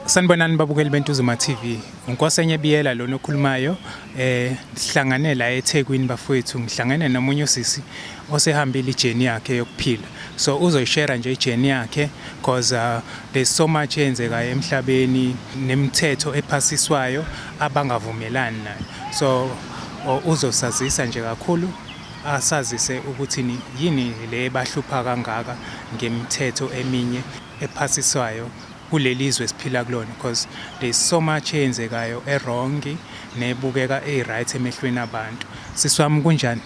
Sanibonani babukeli beNtuzuma TV. UNkosenye Biyela lona okhulumayo, sihlangane la eThekwini bafowethu, ngihlangene nomunye usisi osehambile ijourney yakhe yokuphila. So uzoyishare nje ijourney yakhe cause there's so much eyenzekayo emhlabeni nemithetho ephasiswayo abangavumelani nayo. So uzosazisa nje kakhulu, asazise ukuthi yini le bahlupha kangaka ngemithetho eminye ephasiswayo kuleli zwe esiphila kulona, because there's so much eyenzekayo e-wrong nebukeka e-right emehlweni abantu. Sisi wami, kunjani?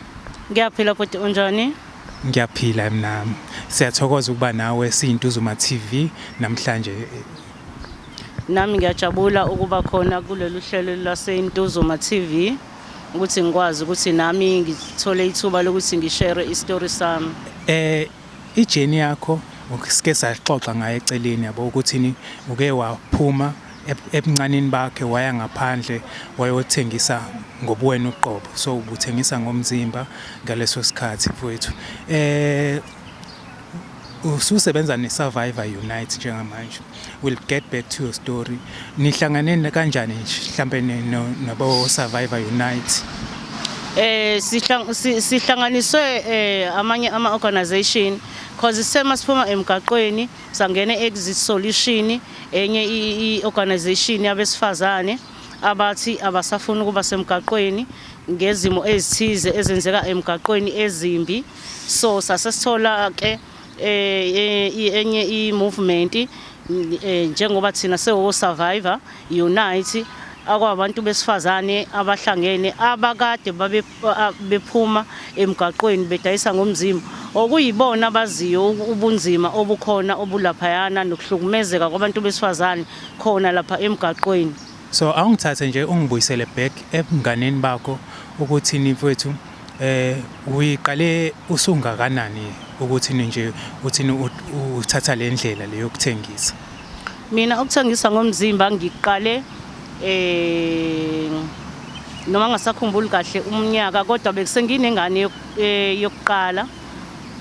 Ngiyaphila bhuti, unjani? Ngiyaphila mina. Siyathokoza ukuba nawe siyiNtuzuma TV namhlanje. Nami ngiyajabula ukuba khona kulolu hlelo lwaseNtuzuma TV, ukuthi ngikwazi ukuthi nami ngithole ithuba lokuthi ngishare istory sami. Ijourney yakho sike saxoxa ngayo eceleni, yabo, ukuthi ni uke waphuma ebuncaneni bakhe waya ngaphandle wayothengisa ngobuwena uqobo, so ubuthengisa ngomzimba ngaleso sikhathi mfowethu. Ususebenza ne-Survivor Unite njengamanje. We'll get back to your story. Nihlangane kanjani nje mhlambe nabo Survivor Unite? Sihlanganiswe amanye ama organization, cause sema siphuma emgaqweni sangena Exit Solution, enye i-organization yabesifazane abathi abasafuni ukuba semgaqweni ngezimo ezithize ezenzeka emgaqweni ezimbi. So sasesithola ke enye i-movement, njengoba thina sewo Survivor Unite, akwabantu besifazane abahlangene abakade babe bephuma emgaqweni bedayisa ngomzimba, okuyibona abaziyo ubunzima obukhona obulaphayana nokuhlukumezeka kwabantu besifazane khona lapha emgaqweni. So awungithathe nje ungibuyisele back ebunganeni bakho, ukuthi ni mfowethu, uyiqale usungakanani ukuthi nje uthi uthatha le ndlela le yokuthengisa? Mina ukuthengisa ngomzimba ngiqale, noma ngasakhumbuli kahle umnyaka, kodwa bekusenginengane yokuqala.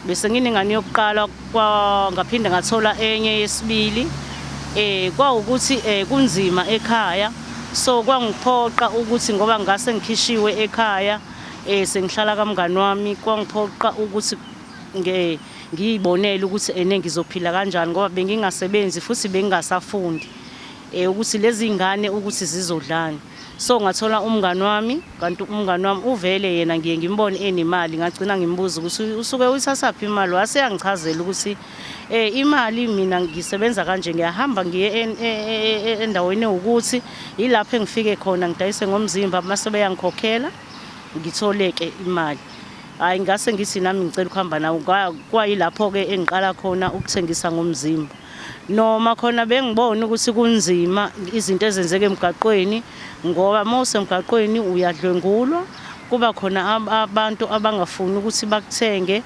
Bese nginengane yokuqala, kwa ngaphinde ngathola enye yesibili. Kwawukuthi kunzima ekhaya, so kwangiphoqa ukuthi, ngoba ngase ngikhishiwe ekhaya, sengihlala kamngani wami, kwangiphoqa ukuthi ngiyibonele ukuthi ene ngizophila kanjani, ngoba bengingasebenzi futhi bengingasafundi, ukuthi lezi ngane ukuthi zizodlani. So ngathola umngani wami, kanti umngani wami uvele yena ngiye ngimbone enemali. Ngagcina ngimbuza ukuthi usuke uyithathaphi imali, wase yangichazela ukuthi imali mina ngisebenza kanje, ngiyahamba ngiye endaweni ewukuthi yilapho engifike khona ngidayise ngomzimba, mase beyangikhokhela, ngithole-ke imali. Hhayi, ngase ngithi nami ngicela ukuhamba nawo. Kwayilapho-ke engiqala khona ukuthengisa ngomzimba, noma khona bengibona ukuthi kunzima izinto ezenzeka emgaqweni, ngoba uma usemgaqweni uyadlwengulwa, kuba khona abantu abangafuni ukuthi bakuthenge,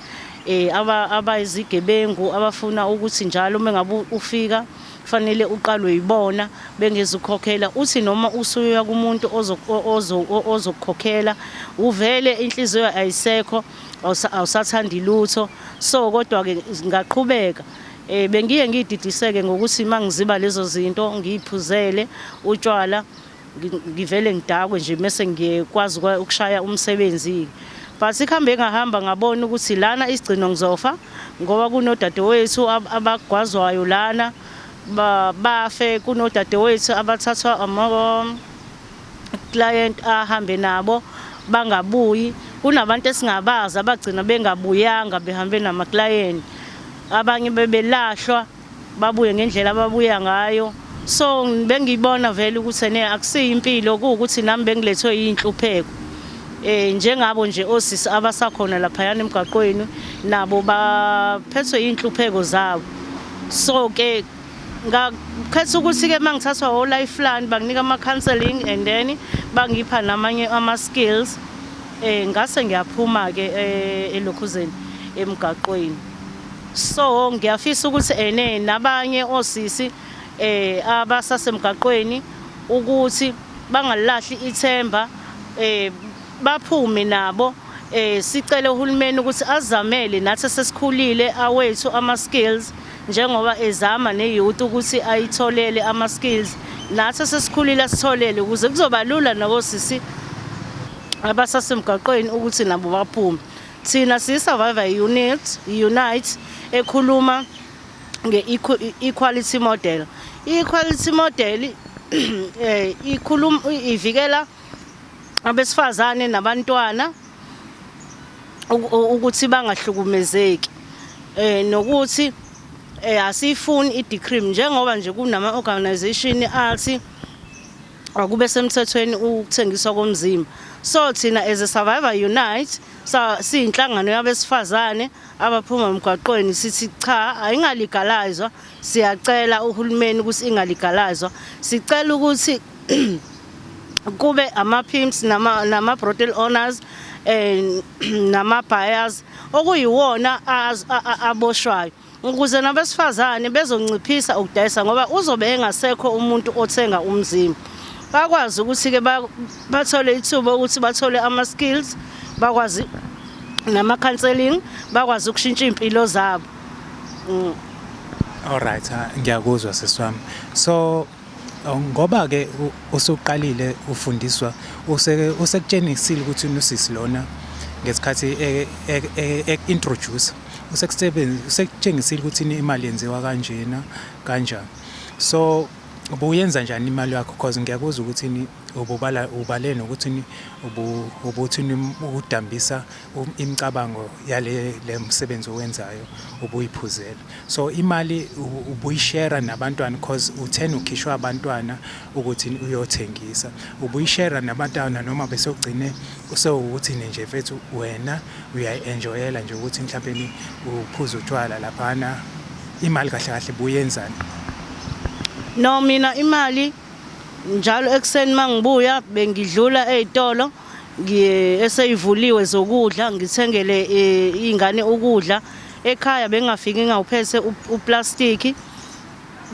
abayizigebengu abafuna ukuthi njalo uma ngabe ufika kufanele uqalwe yibona bengezukukhokhela. Uthi noma usuya kumuntu ozokukhokhela, uvele inhliziyo ayisekho, awusathandi lutho. So kodwa-ke ngaqhubeka. Bengiye ngididiseke ngokuthi uma ngiziba lezo zinto ngiyiphuzele utshwala, ngivele ngidakwe nje, mese ngiyekwazi ukushaya umsebenzi-ke. But ikuhambe ngahamba ngabona ukuthi lana isigcino ngizofa, ngoba kunodadewethu abagwazwayo lana bafe, kunodadewethu abathathwa ama-client ahambe nabo bangabuyi, kunabantu esingabazi abagcina bengabuyanga behambe nama-client, abanye bebelahlwa babuye ngendlela ababuya ngayo. So bengiyibona vele ukuthi ene akusiyo impilo, kuwukuthi nami bengilethwe yinhlupheko, njengabo nje osisi abasakhona laphayana emgaqweni, nabo baphethwe iy'nhlupheko zabo. So ke ngakhetha ukuthi-ke uma ngithathwa o-Lifeline banginika ama-counselling and then bangipha namanye ama-skills, ngase ngiyaphuma-ke elokhuzeni emgaqweni. So ngiyafisa ukuthi ene nabanye osisi abasasemgaqweni ukuthi bangalilahli ithemba, baphume nabo. Sicele uhulumeni ukuthi azamele nathi sesikhulile awethu ama skills. Njengoba ezama ne-youth ukuthi ayitholele ama-skills, nathi sesikhulile sitholele ukuze kuzoba lula nakosisi abasasemgaqweni ukuthi nabo baphume. Thina siyi-Survivor Unit Unite ekhuluma nge-equality model. I-equality model ikhuluma ivikela abesifazane nabantwana ukuthi bangahlukumezeki, nokuthi asiyifuni i-decrim, njengoba nje kunama organization athi akube semthethweni ukuthengiswa komzimba. So thina as a Survivor Unite, siyinhlangano yabesifazane abaphuma emgwaqweni, sithi cha, ayingalegalizwa. Siyacela uhulumeni ukuthi ingalegalizwa. Sicela ukuthi kube ama-pimps nama-brothel owners nama-buyers okuyiwona aboshwayo, ukuze nabesifazane bezonciphisa ukudayisa, ngoba uzobe engasekho umuntu othenga umzimba. Bakwazi ukuthi-ke bathole ithuba ukuthi bathole ama-skills, bakwazi nama-counselling, bakwazi ukushintsha iy'mpilo zabo. Alright, ngiyakuzwa, sisi wami. So ngoba ke usuqalile ufundiswa, usekutshenisile ukuthi usisi lona ngesikhathi e-introduce, usekutshengisile ukuthi imali yenziwa kanjena kanjani. So ubuyenza njani imali yakho? Because ngiyakuzwa ukuthi ni ububala ubale nokuthi ni ubuthi udambisa imicabango yale le msebenzi owenzayo ubuyiphuzela. So imali ubuyishare nabantwana? Because uthena ukhishwa abantwana ukuthi uyothengisa, ubuyishare nabantwana noma bese ugcine usewukuthi nje mfethu wena uyayi-enjoyela nje ukuthi mhlawumbe uphuza utshwala laphana? Imali kahle kahle buyenzani? No, mina imali njalo ekuseni mangibuya bengidlula ey'tolo ngiye eseyivuliwe zokudla, ngithengele iy'ngane ukudla. Ekhaya bengingafiki ngingawuphethe uplastiki,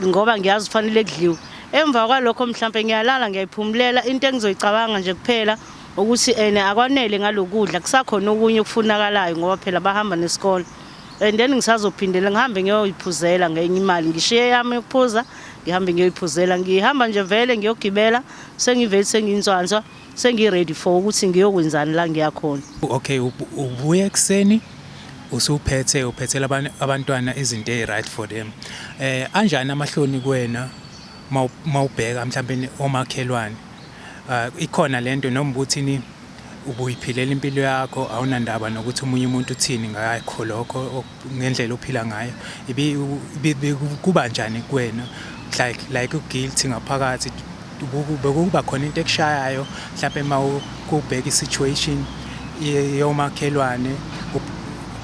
ngoba ngiyazi kufanele kudliwe. Emva kwalokho mhlampe ngiyalala, ngiyayiphumulela. Into engizoyicabanga nje kuphela ukuthi ene akwanele ngalokudla, kusakhona okunye okufunakalayo, ngoba phela bahamba nesikole. And then ngisazophindela ngihambe ngiyoyiphuzela ngenye imali, ngishiye yami yokuphuza, ngihambe ngiyoyiphuzela. Ngihamba nje vele ngiyogibela, sengivele senginswanswa, sengi-ready for ukuthi ngiyokwenzani la ngiyakhona. Okay, ubuya ekuseni usuphethe uphethela abantwana izinto ey-right for them. Anjani amahloni kuwena mawubheka mhlawumbe omakhelwane? Ikhona lento noma ukuthi ni ubuyiphilela impilo yakho, awunandaba nokuthi omunye umuntu uthini ngakho lokho ngendlela ophila ngayo? Kuba njani kuwena, like u-guilty ngaphakathi, bekuba khona into ekushayayo mhlawumbe uma kubheka i-situation yomakhelwane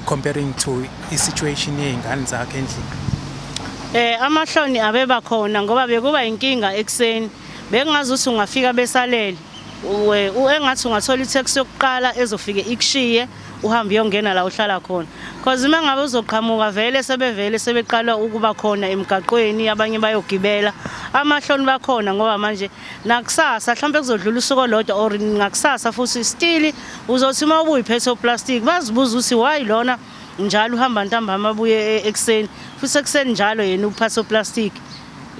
comparing to i-situation yey'ngane zakho endlini? Amahloni abeba khona, ngoba bekuba inkinga ekuseni. Bengazi ukuthi ungafika besalele. Engathi ungathola i-taxi yokuqala ezofike ikushiye, uhambe uyongena la uhlala khona. Because uma ngabe uzoqhamuka vele sebevele sebeqala ukuba khona emgaqweni, abanye bayogibela. Amahloni bakhona, ngoba manje nakusasa mhlawumbe kuzodlula usuku olodwa or ngakusasa futhi, still uzothi uma ubuye uphethe uplastic, bazibuza ukuthi why lona njalo uhamba ntambama abuye ekuseni, futhi ekuseni njalo yena uphatha uplastic,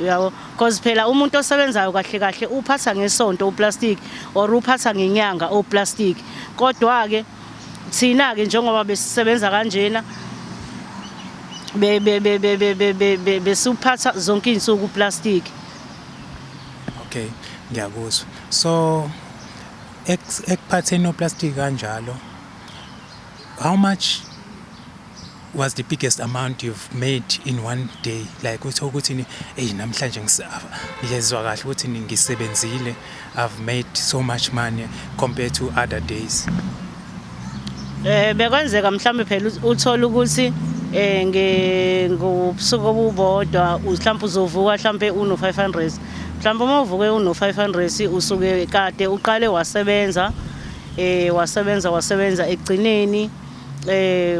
uyabo? Because phela umuntu osebenzayo kahle kahle uphatha ngesonto uplastic or uphatha ngenyanga uplastic. Kodwa ke thina ke njengoba besisebenza kanjena, be be be be be be be besuphatha zonke izinsuku uplastic. Okay, ngiyakuzwa. So ekuphatheni oplastic kanjalo, how much was the biggest amount you've made in one day? Like uthi ukuthi ni, hey, namhlanje ngiyezwa kahle ukuthi ngisebenzile, I've made so much money compared to other days. Bekwenzeka mhlambe phela uthola ukuthi nge ngobusuku obubodwa mhlawumbe uzovuka mhlambe uno 500. Mhlawumbe uma uvuke uno 500, usuke kade uqale wasebenza, wasebenza, wasebenza, ekugcineni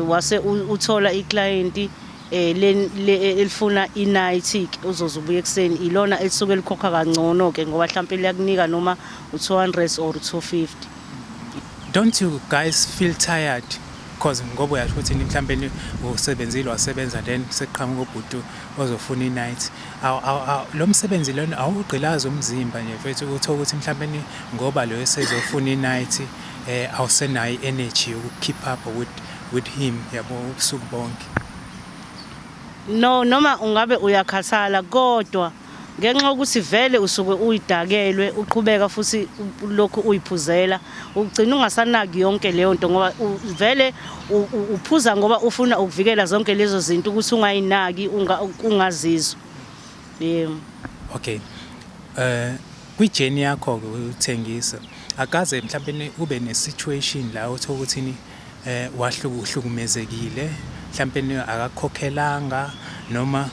wase uthola iclient elifuna i-night ke, uzoze ubuye ekuseni. Ilona elisuke likhokha kangcono ke, ngoba mhlawumbe liyakunika noma u200 or 250. Don't you guys feel tired? Cause ngoba uyasho ukuthi mhlawumbe usebenzile wasebenza, then sekuqhamuka ubhuti ozofuna i-night. Lo msebenzi lona awugqilazi umzimba nje mfethu, uthole ukuthi mhlawumbe ngoba lo esezofuna i-night, awusenayo i-energy yoku-keep up with him, yabo, ubusuku bonke. No, noma ungabe uyakhathala, kodwa ngenxa yokuthi vele usuke uyidakelwe, uqhubeka futhi lokhu uyiphuzela, ugcina ungasanaki yonke leyo nto, ngoba vele uphuza ngoba ufuna ukuvikela zonke lezo zinto ukuthi ungayinaki, ungazizwa, yebo. Okay. Kwi-journey yakho ke uthengisa, akaze mhlawumbe ube ne-situation la uthola ukuthi wahlukumezekile, mhlawumbe akakukhokhelanga, noma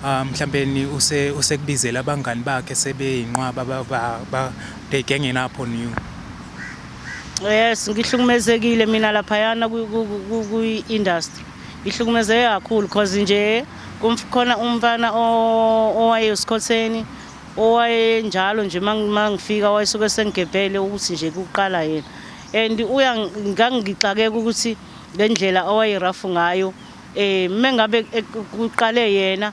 mhlawumbe usekubizela abangani bakhe sebeyinqwaba, ba they ganging up on you? Yes, ngihlukumezekile mina laphayana kwi-industry. Ngihlukumezeke kakhulu cause nje khona umfana owayesikhotheni, owayenjalo nje mangifika wayesuke sengigebhele ukuthi nje kuqala yena, and uya ngangixakeka ukuthi ngendlela owaye-rough ngayo. Mengabe kuqale yena,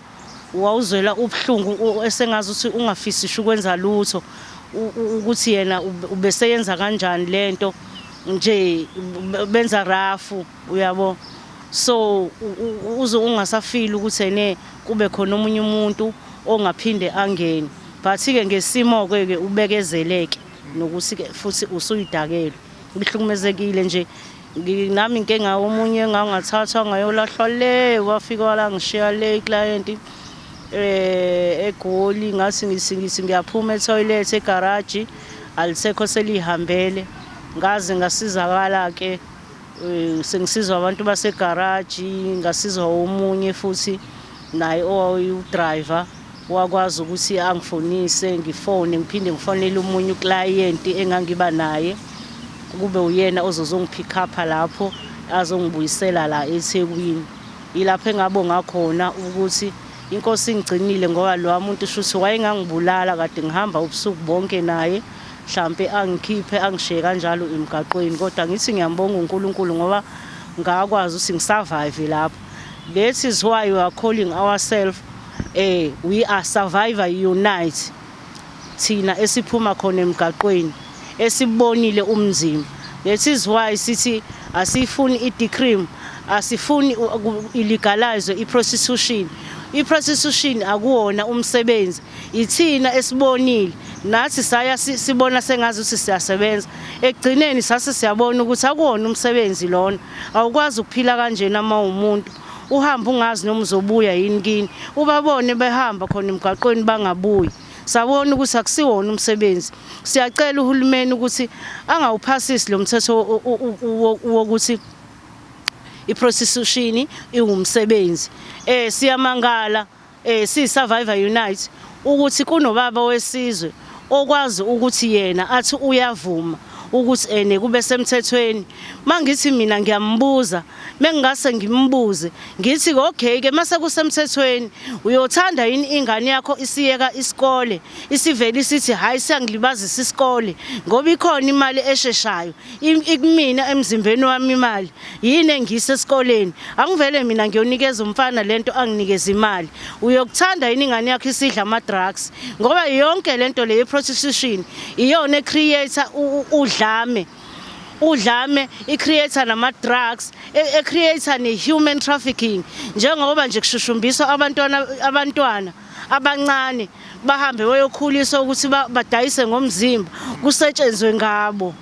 wawuzwela ubuhlungu esengazi ukuthi ungafisisha ukwenza lutho, ukuthi yena ubeseyenza kanjani lento nje, benza rough, uyabo. So uze ungasafili ukuthi ene kube khona omunye umuntu ongaphinde angene, but ke ngesimo ke ubekezeleke nokuthi ke futhi usuyidakelwe. Ngihlukumezekile nje. Nami ngike ngawo omunye, ngangathathwa ngayolahlwa le, wafika wala ngishiya le client eGoli. Ngathi ngithi ngiyaphuma e-toilet egaraji, alisekho, selihambele. Ngaze ngasizakala ke, sengisizwa abantu basegaraji, ngasizwa omunye futhi naye owayewu-driver, wakwazi ukuthi angifonise, ngifone, ngiphinde ngifonele omunye u-client engangiba naye, kube uyena ozozongi-pick up lapho, azongibuyisela la eThekwini. Ilapho engabonga khona ukuthi inkosi ingigcinile, ngoba lo muntu shuthi wayengangibulala, kade ngihamba ubusuku bonke naye, mhlampe angikhiphe angishiye kanjalo emgaqweni. Kodwa ngithi ngiyambonga uNkulunkulu ngoba ngakwazi ukuthi ngi-survive lapho. That is why we are calling ourselves, we are Survivor Unite, thina esiphuma khona emgaqweni, esibonile umzimba. That is why sithi asifuni i-decrim, asifuni i-legalize i-prostitution. I-prostitution akuwona umsebenzi. Ithina esibonile, nathi saya sibona sengazi ukuthi siyasebenza, ekugcineni sase siyabona ukuthi akuwona umsebenzi lona. Awukwazi ukuphila kanjena uma umuntu uhamba ungazi noma uzobuya yini kini, ubabone behamba khona emgaqweni bangabuyi. Sabona ukuthi akusiwona umsebenzi. Siyacela uhulumeni ukuthi angawuphasisi lo mthetho wokuthi i-prostitution iwumsebenzi. Siyamangala, siyi-Survivor Unite, ukuthi kunobaba wesizwe okwazi ukuthi yena athi uyavuma ukuthi ene kube semthethweni. Mangithi mina ngiyambuza, mengingase ngimbuze ngithi, okay ke, mase kusemthethweni, uyothanda yini ingane yakho isiyeka isikole, isivele isithi, "Hayi, siyangilibazisa isikole ngoba ikhona imali esheshayo ikumina emzimbeni wami, imali yini engiyise esikoleni? Angivele mina ngiyonikeza umfana lento, anginikeza imali." Uyokuthanda yini ingane yakho isidla ama-drugs? Ngoba yonke lento le ye-prostitution iyona e-create udlame, i-create nama-drugs, e-create ne-human trafficking, njengoba nje kushushumbiswa abantwana abancane, bahambe bayokhuliswa ukuthi badayise ngomzimba, kusetshenzwe ngabo.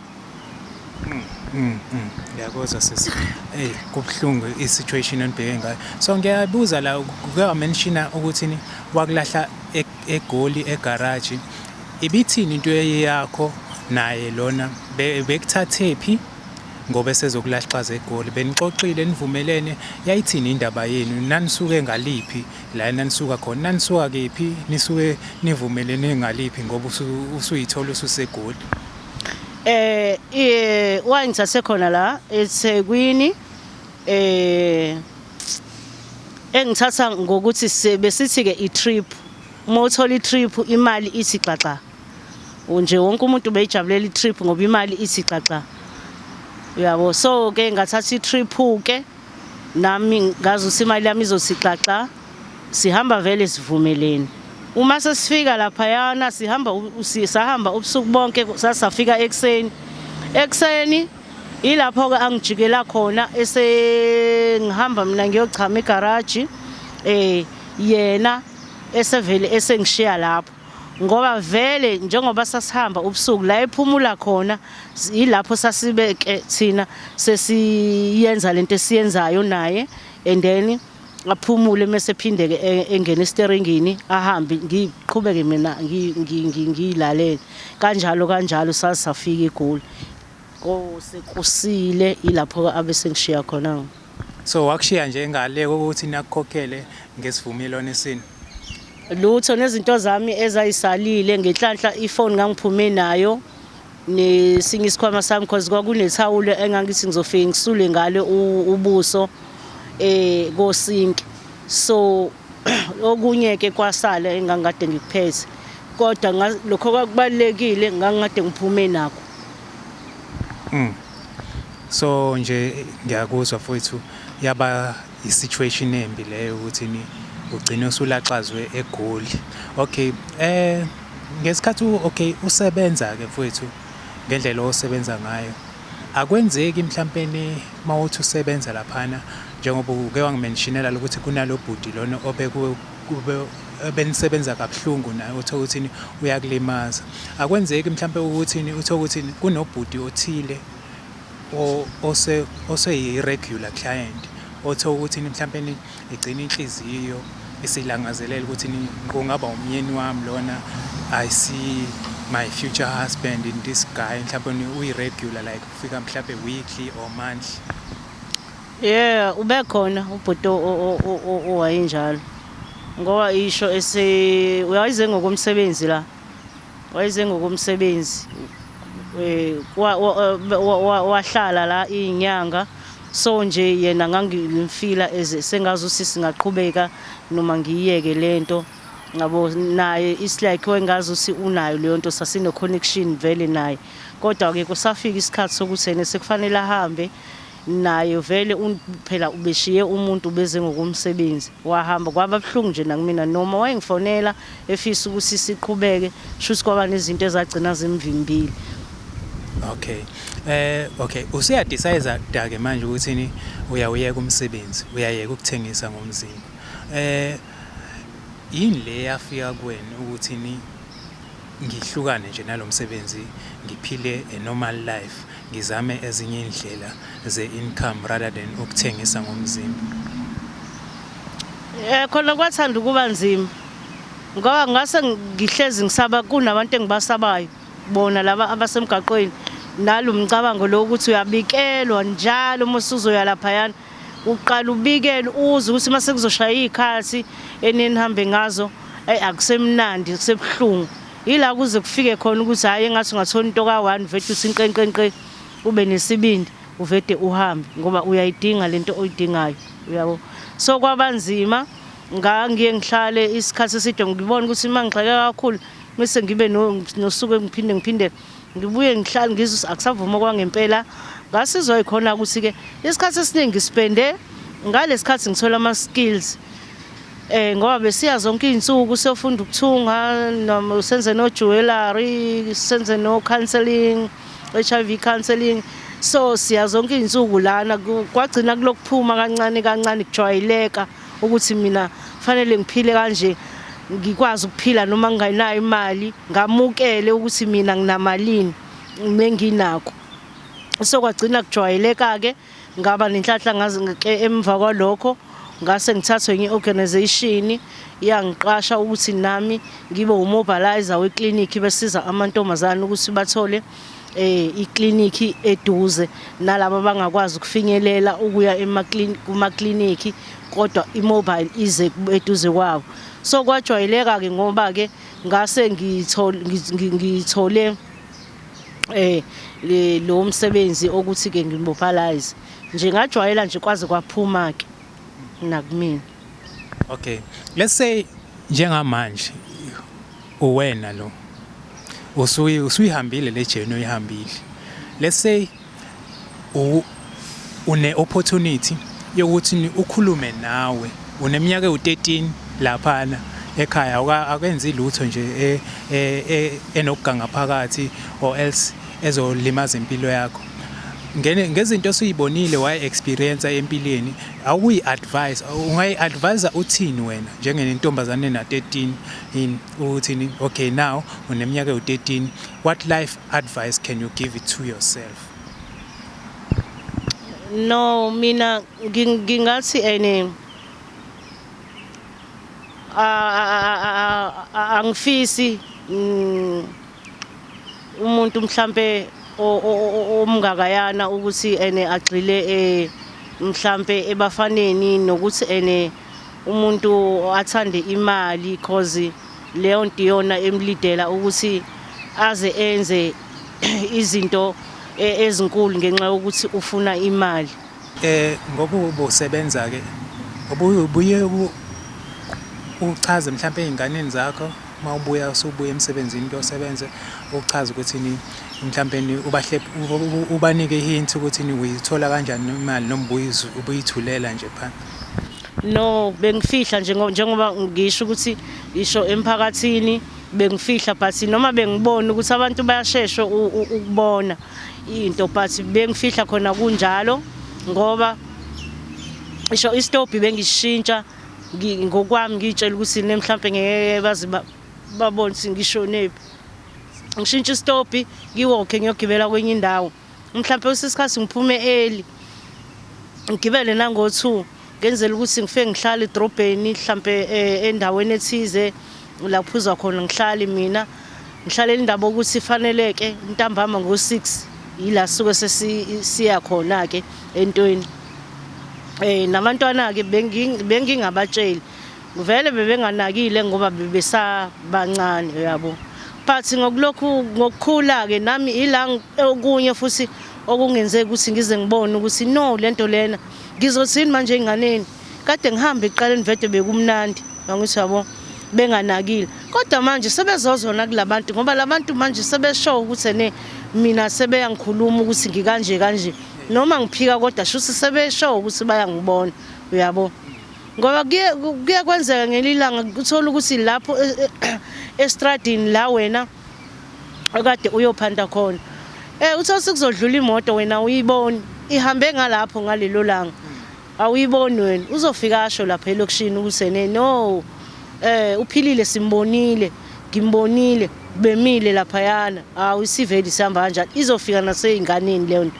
Ngiyakuzwa sisi. Hey, kubuhlungu i-situation enibheke ngayo. So ngiyabuza la, kuke wa-mentiona ukuthi ni wakulahla eGoli egarage. Ibithini into yakho naye lona? Bekuthathe phi ngoba esezokulahlaza eGoli? Benixoxile, nivumelene? Yayithini indaba yenu? Nanisuke ngaliphi la nanisuka khona? Nanisuka kephi? Nisuke nivumelene ngaliphi ngoba usuyithola ususeGoli? Wangithathe khona la eThekwini, engithatha ngokuthi besithi ke i-trip. Uma uthola i-trip, imali ithi xaxa nje, wonke umuntu beyijabulela i-trip ngoba imali ithi xaxa. Uyabo, so ke ngathatha i-trip ke nami, ngazi ukuthi imali yami izothi xaxa. Sihamba vele sivumelene. Uma sesifika laphayana, sihamba sahamba ubusuku bonke, sasafika ekuseni. Ekuseni ilapho-ke angijikela khona, esengihamba mina ngiyochama egaraji, yena esevele esengishiya lapho, ngoba vele njengoba sasihamba ubusuku, la ephumula khona ilapho sasibeke thina sesiyenza lento esiyenzayo naye, and then aphumule, mase phinde ke engene esiteringini, ahambe, ngiqhubeke mina ngiyilalele kanjalo kanjalo, sasafika eGoli kosekusile. Ilapho abe sengishiya khona. So wakushiya nje ngale kokuthi nakukhokhele ngesivumelwano esini? Lutho, nezinto zami ezayisalile, ngenhlanhla ifoni ngangiphume nayo nesinye isikhwama sami, cause kwakunethawulo engangithi ngizofike ngisule ngalo ubuso kosinki. So okunye ke kwasala engangikade ngikuphethe, kodwa lokho kwakubalulekile ngangikade ngiphume nakho. So nje ngiyakuzwa mfowethu, yaba i-situation embi leyo ukuthi ni ugcine usulaxazwe eGoli. Okay, ngesikhathi okay, usebenza ke mfowethu ngendlela osebenza ngayo. Akwenzeki mhlampeni mawuthi usebenza laphana, njengoba uke wangimentionela ukuthi kunalo bhuti lona obeku kube benisebenza kabuhlungu naye, uthola ukuthi uyakulimaza. Akwenzeki mhlambe ukuthi uthola ukuthi kunobhuti othile ose oseyi-regular client, othola ukuthi mhlampe igcina inhliziyo isilangazelela ukuthi kungaba umyeni wami lona, I see my future husband in this guy, mhlampe uyi-regular, like ufika mhlampe weekly or monthly? Yeah, ube khona ubhuti owayenjalo, ngoba isho ese uyayize ngokomsebenzi la, wayize ngokomsebenzi, wahlala la izinyanga. So nje yena ngangimfila eze sengazi ukuthi singaqhubeka noma ngiyiyeke lento ngabo naye. It's like wengazi ukuthi unayo leyo nto, sasine connection vele naye, kodwa ke kusafika isikhathi sokuthi yena sekufanele ahambe naye vele. Phela ubeshiye umuntu, ubeze ngokomsebenzi, wahamba, kwaba buhlungu nje nakumina, noma wayengifonela efisa ukuthi siqhubeke, shuthi kwaba nezinto ezagcina zimvimbile. Okay. Okay, usuyadecide ke manje ukuthi ni uyawuyeka umsebenzi, uyayeka ukuthengisa ngomzimba. Yini le yafika kuwena ukuthi ni ngihlukane nje nalomsebenzi, ngiphile a normal life, ngizame ezinye indlela ze-income rather than ukuthengisa ngomzimba? Khona kwathanda ukuba nzima, ngoba ngase ngihlezi ngisaba, kunabantu engibasabayo bona laba abasemgaqweni, nalo mcabango lo ukuthi uyabikelwa njalo uma usuzoya laphayana, uqala ubikele, uze ukuthi mase kuzoshaya iy'khathi enenihambe ngazo, eyi, akusemnandi, kusebuhlungu. Ila kuze kufike khona ukuthi hhayi, engathi ungathola into ka-one, vele uthi nqenqenqe, ube nesibindi, uvede uhambe, ngoba uyayidinga lento oyidingayo, uyabo. So kwabanzima, ngangiye ngihlale isikhathi eside, ngibona ukuthi uma ngigxeka kakhulu bese ngibe nosuku ngiphinde ngibuye ngihlale, ngizwe akusavuma kwangempela. Ngasizwa yikhona ukuthi-ke isikhathi esiningi ngispende ngalesikhathi ngithola ama-skills, ngoba besiya zonke iy'nsuku siyofunda ukuthunga, noma senze no jewelry, senze no counseling, HIV counseling. So siya zonke iy'nsuku lana, kwagcina kulokuphuma kancane kancane, kujwayeleka ukuthi mina fanele ngiphile kanje, ngikwazi ukuphila noma ngingenayo imali, ngamukele ukuthi mina nginamalini menginakho. So kwagcina kujwayeleka-ke, ngaba nenhlanhla ngaze ke emva kwalokho ngase ngithathwe enye organization, yangiqasha ukuthi nami ngibe umobilizer weklinikhi, besiza amantombazane ukuthi bathole iklinikhi eduze nalabo abangakwazi ukufinyelela ukuya kumaklinikhi, kodwa i-mobile ize eduze kwabo. So kwajwayeleka ke, ngoba ke ngase ngithole lo msebenzi okuthi ke ngimobilize nje, ngajwayela nje kwaze kwaphuma ke nakumina. Okay. Let's say njengamanje uwena lo usuyihambile le journey oyihambile. Let's say Une opportunity yokuthi ukhulume nawe uneminyaka ewu-13 laphana ekhaya, akenzi lutho nje enokuganga phakathi or else ezolimaza impilo yakho. Ngene ngezinto osuyibonile, waye-experience empilweni, awuyi-advise, ungayi-advise uthini wena njengentombazane na-13 in uthini? Okay, now uneminyaka ewu-13, what life advice can you give it to yourself? No, mina ngingathi ene angifisi umuntu mhlambe omngakayana ukuthi ene agxile mhlambe ebafaneni, nokuthi ene umuntu athande imali, cause leyo nto iyona emlidela ukuthi aze enze izinto ezinkulu ngenxa yokuthi ufuna imali. Ngoba ubusebenza ke, ubuye uchaze mhlawumbe ey'nganeni zakho uma ubuya, usubuya emsebenzini kuyosebenza, uchaze ukuthi ni mhlawumbe ni ubahle ubanike i-hint ukuthi ni uyithola kanjani imali, noma ubuyithulela nje phansi? No, bengifihla nje, njengoba ngisho ukuthi isho emphakathini bengifihla, but noma bengibona ukuthi abantu bayashesha ukubona into, but bengifihla khona kunjalo, ngoba isho isitobhi bengishintsha ngokwami, ngiyitshela ukuthi ne mhlambe ngeke baze babone ukuthi ngishonephi. Ngishintsha isitobhi, ngiwokhe ngiyogibela kwenye indawo, mhlambe kwesinye isikhathi ngiphume early, ngigibele nango-2, ngenzela ukuthi ngifike ngihlale edrobheni, mhlambe endaweni ethize la kuphuzwa khona, ngihlale mina, ngihlalela indaba ukuthi faneleke ntambama ngo-6 yila suke sesiya khona-ke entweni. Nabantwana-ke bengingabatsheli vele, bebenganakile ngoba bebesabancane, uyabo. But ngokulokhu ngokukhula-ke nami, ila okunye futhi okungenzeka ukuthi ngize ngibone ukuthi no, lento lena ngizothini manje ey'nganeni? Kade ngihambe ekuqaleni vede bekumnandi, angithi yabo, benganakile, kodwa manje sebezozona kulabantu, ngoba labantu manje sebesho ukuthi ene mina sebeyangikhuluma ukuthi ngikanje kanje, noma ngiphika, kodwa shuthi sebesho ukuthi bayangibona, uyabo. Ngoba kuye kwenzeka ngelinye ilanga uthola ukuthi lapho estradini la wena okade uyophanda khona, uthola sekuzodlula imoto, wena uyiboni ihambe ngalapho ngalelo langa, awuyiboni wena. Uzofika asho lapha elokishini ukuthi ene no, uphilile simbonile, ngimbonile bemile laphayana. Hawu, isiveli sihamba kanjani? Izofika nasey'nganeni leyo nto.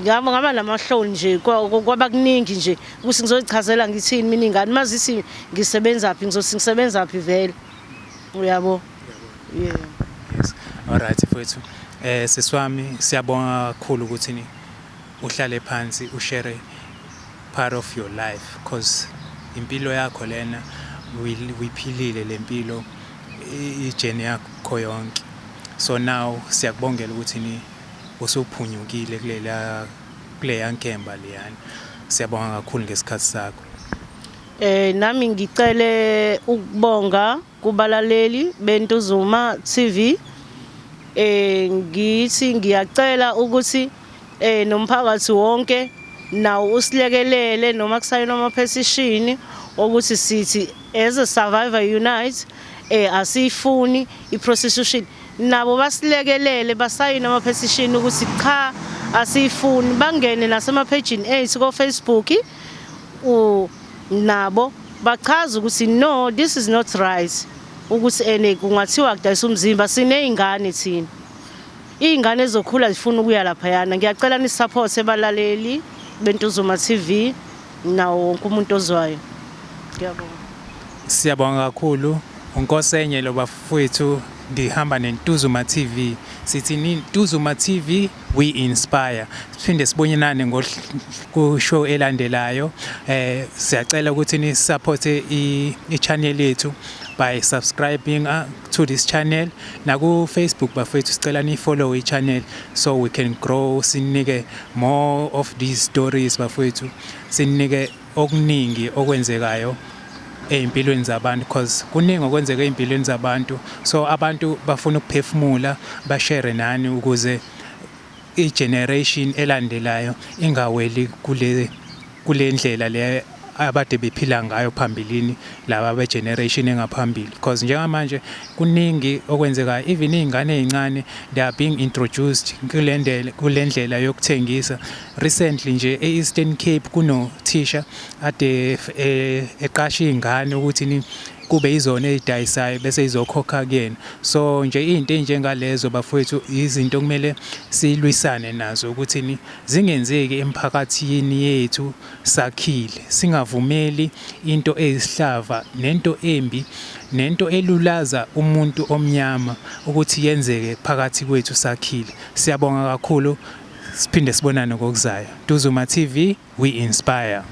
Ngaba namahloni nje, kwaba kuningi nje ukuthi ngizoyichazela ngithini mina ingane mazithi ngisebenzaphi, ngizothi ngisebenzaphi vele, uyabo, yeah. Yes, alright mfowethu, sisi wami, siyabonga kakhulu ukuthi ni uhlale phansi ushare part of your life, cause impilo yakho lena uyiphilile lempilo, i-journey yakho yonke. So now siyakubongela ukuthi ni usuphunyukile kulela kuleya nkemba leyana. Siyabonga kakhulu ngesikhathi sakho. Nami ngicele ukubonga kubalaleli beNtuzuma TV. Ngithi ngiyacela ukuthi nomphakathi wonke nawo usilekelele noma kusayinwa ama petition ukuthi sithi as a Survivor Unite asiyifuni i-prostitution, nabo basilekelele basayine ama petition ukuthi cha, asiyifuni. Bangene nasemaphejini ethu ko Facebook, nabo bachaza ukuthi no, this is not right ukuthi ene kungathiwa kudayisa umzimba. Siney'ngane thina, iy'ngane ezokhula zifuna ukuya laphayana. Ngiyacela ni-support ebalaleli beNtuzuma TV nawo wonke umuntu ozwayo. Ngiyabonga. Siyabonga kakhulu. Unkosenye lo bafowethu, ngihamba neNtuzuma TV. Sithi Ntuzuma TV, we inspire. Siphinde sibonane ku show elandelayo. Siyacela ukuthi ni support i channel yethu by subscribing to this channel naku Facebook. Bafowethu, sicela ni follow i channel so we can grow, sinike more of these stories bafowethu, sinike okuningi okwenzekayo ey'mpilweni zabantu, because kuningi okwenzeka ey'mpilweni zabantu. So abantu bafuna ukuphefumula, bashare nani ukuze I-generation elandelayo ingaweli kule ndlela le abade bephila ngayo phambilini laba be-generation engaphambili, because njengamanje kuningi okwenzekayo. Even iy'ngane ey'ncane, they are being introduced kule ndlela yokuthengisa. Recently nje e-Eastern Cape kunothisha ade eqasha iy'ngane ukuthi kube izona ey'dayisayo bese izokhokha kuyena. So nje iy'nto ey'njengalezo, bafowethu, izinto okumele silwisane nazo ukuthi zingenzeki emphakathini yethu sakhile. Singavumeli into eyisihlava nento embi nento elulaza umuntu omnyama ukuthi yenzeke phakathi kwethu sakhile. Siyabonga kakhulu, siphinde sibonane ngokuzayo. Ntuzuma TV, we inspire.